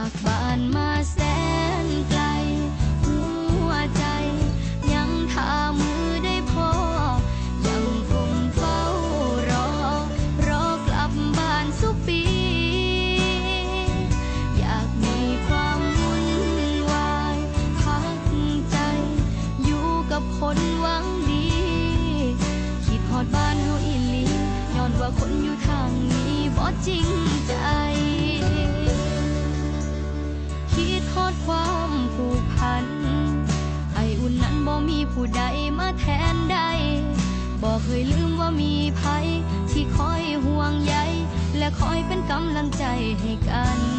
ຈາກບ້ານມາແສນໄກ ຫົວໃຈຍັງຖ້າມື້ໄດ້ພໍ້ ຍັງຄົງເຝົ້າລໍ ລໍກັບບ້ານສູ່ປີ. ຢາກມີຄວາມວຸ່ນວາຍ ພັກໃຈຢູ່ກັບຄົນຫວັງດີ ຄິດຮອດບ້ານເຮົາອີ່ຫຼີ ຍ້ອນວ່າຄົນຢູ່ທາງນີ້ບໍ່ຈິງໃຈ. ຄິດຮອດຄວາມຜູກພັນ ໄອອຸ່ນນັ້ນບໍ່ມີຜູ້ໃດມາແທນໄດ້ ບໍ່ເຄີຍລືມວ່າມີໃຜທີ່ຄອຍຫ່ວງໃຍ ແລະຄອຍເປັນກຳລັງໃຈໃຫ້ກັນ.